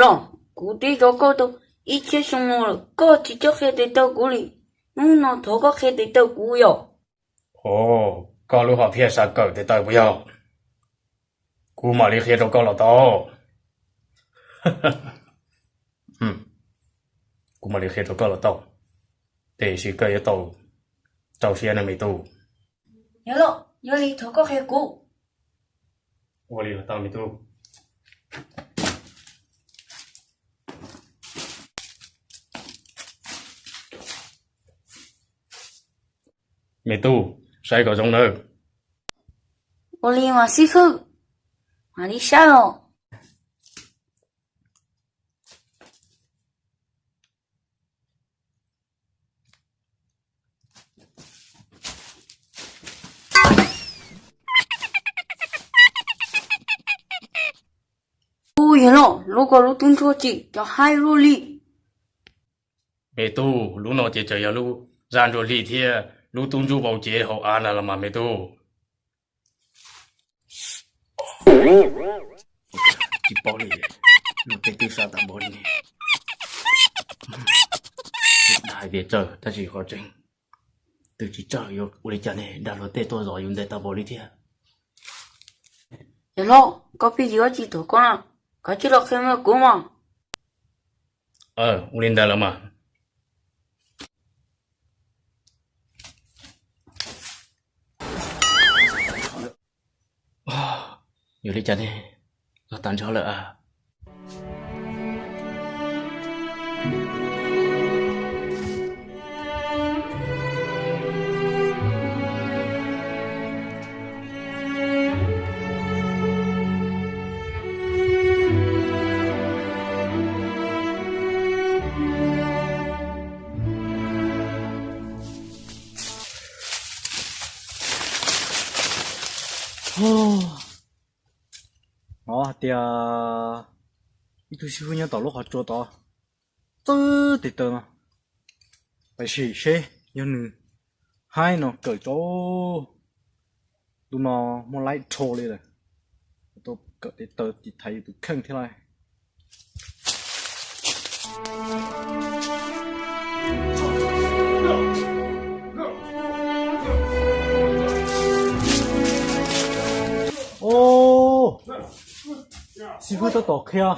Los, kuv twb tos koj tau ib txhiab xyoo no lawm, koj tsis txawj qhia tes taw kuv li. Hnub no thov koj qhia tes taw kuv yom. Ov, koj lub hom phiaj xav kawm tes taw puas yog? Kuv mam li qhia rau koj los tau. Kuv mam li qhia rau koj los tau, tiam sis koj yuav tau rau siab nawb me tub. Yog los, yog li thov koj qhia kuv. Ua li los tau me tub. Me tub, saib kom zoo nawb. Ua li mas xib hwb, mam li saib os. Ub, yog los, lub ko lub tub ntsuab tsis cov haib luaj li. Me tub, lub no ces tseem yog lub zaj ntsuab hli thiab lub tub ntsuab vau cev hauv av na los mas me tub. Tsis paub li, lub teb twb sab tas npaum li ne. Hais tias tsawg tab sis qhov tseeb twb tsis tsawg, yuav ua li cas ne, dag luag tej tuaj zov yus ntev tas npaum li thiab. Yog los, koj pheej yuav tsis tuag koj na, koj cia li los qhia me kuv mas. Ua li ntawd los mas. Yuav li cas ne, los tas nrho lawm a. Hnov hais tias ib tug xib hwb nyob tom lub qhov tsua tod txawb tes taw no, pab sim seb yog nws haib no kawm tso. Tus no muaj laib rho li lawm, tuaj kawm tes taw tiv thaiv yus tus kheej thiab lauj. Xib hwb tab tom qhia,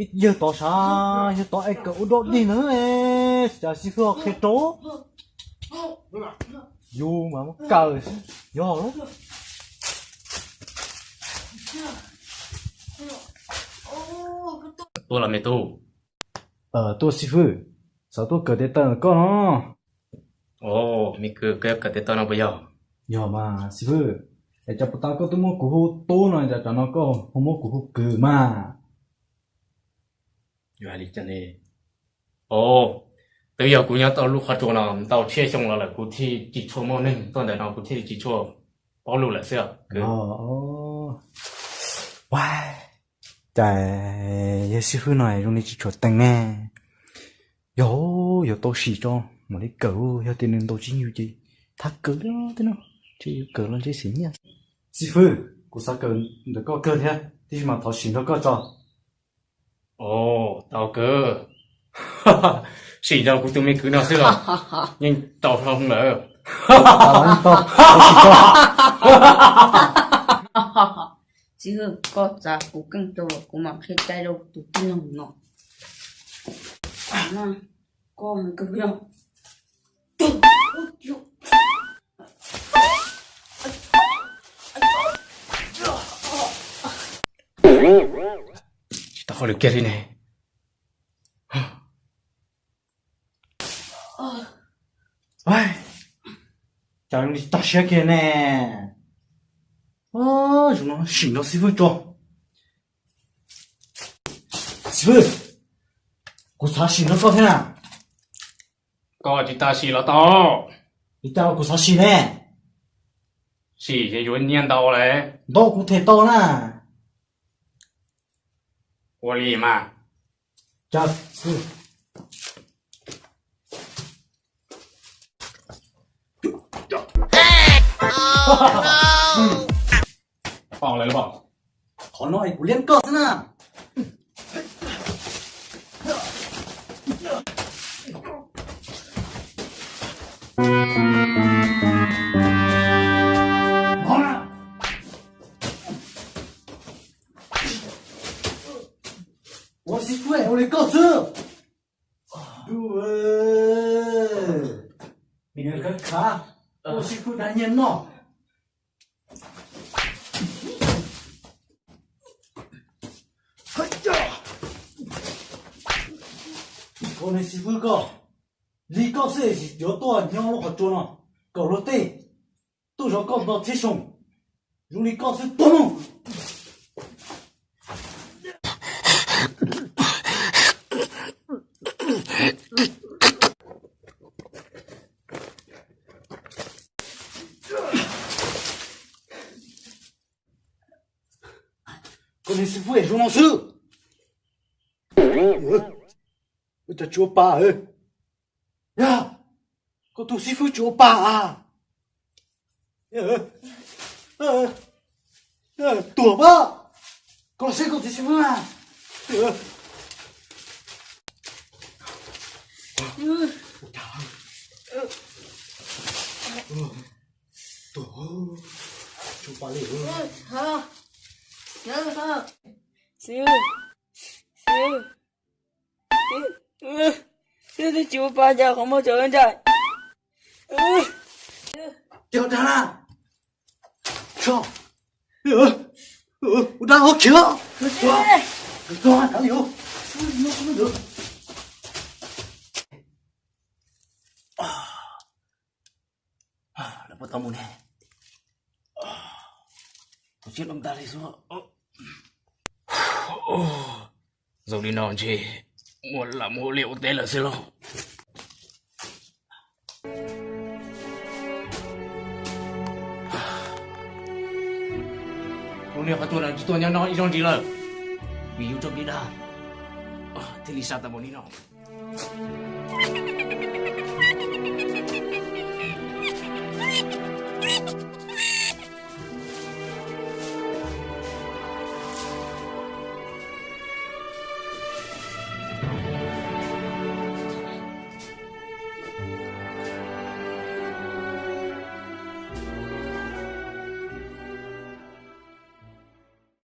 ib yawg tod sav, yawg tod es kawm ua dog dig na, cas xib hwb ho qhia rau yus mas muab kawm, yog. Tuaj los me tub? Tuaj xib hwb, xav tuaj kawm tes taw ntawm koj no. Ov, me kwv, koj yuav kawm tes taw no puas yog? Yog mas xib hwb, es cas puas tas koj twb muab kuv hu tub no, cas cov no koj ho muab kuv hu kwv mas? Ov, twb yog kuv nyob tau lub qhov tsua no ntau tshaj xyoo los lawm, kuv thiaj tsis tshua muaj neeg tuaj ntawm no, kuv thiaj tsis tshua paub lus lawm xwb. Cas yawg xib hwb no zoo li tsis tshua teeb ne. Yog, yuav tau sim tso, mam li kawm, yog tias nws ntaus tsis yus ces thab kawm li no, ntshe yuav kawm los ntshe xim nyiaj. Xib hwb, kuv xav kawm ntawm koj kawg thiab, tab sis mas thov sim nrog koj tso. Ov, tau kawg. Sim nrog kuv tus me kwv no xwb los yeej tau hlo lawm. Xib hwb, koj txav kuv keej rau los kuv mam qhia cai rau tus tij laug no. Koj mus kawg no. Tsis tau hauj lwm kiag li ne. Cas li tag siab kiag ne. Zaum no sim nrog xib hwb tso. Xib hwb, kuv xav sim nrog koj thiab na. Koj tsis tas sim los tau. Li cas kuv xav sim ne? Sim ces yuav nyiaj ntau lawm. Ntau kuv them tau na. Ua li mas. Cas xwb. Pom lawm los? Qhov no es kuv liab koj xwb na. Nws khav khav, ua xib fwb dag nyiaj noj. Koj niag xib fwb koj, li koj xwb es yuav tuaj nyob lub qhov tsua no, kaum luag tej, tuaj zov koj nto txhiab xyoo, zoo li koj xwb tuag mus. Koj niag xib fwb es zoo no xwb. Ua cas tsis ua pa? Yog, koj tus xib fwb tsis ua pa a? Tuag pab, koj los saib koj tus xib fwb na. Tuag, tsis ua pa li. Xib, xib, xib, xib, twb tsis ua pa cas qhov muag tseem ntsais. Ua dab hov khiav. Lawv puas tau mus ne? Tus siab loj tag li xwb. Zoo li no ntshe muaj lam mus ua liaj ua teb lawm xwb lauj. Lub niag qhov tsua no tsis tuaj nyob no ib zaug ntsis lawm, vim yus tso kev dag thiaj li sab tau npaum li no.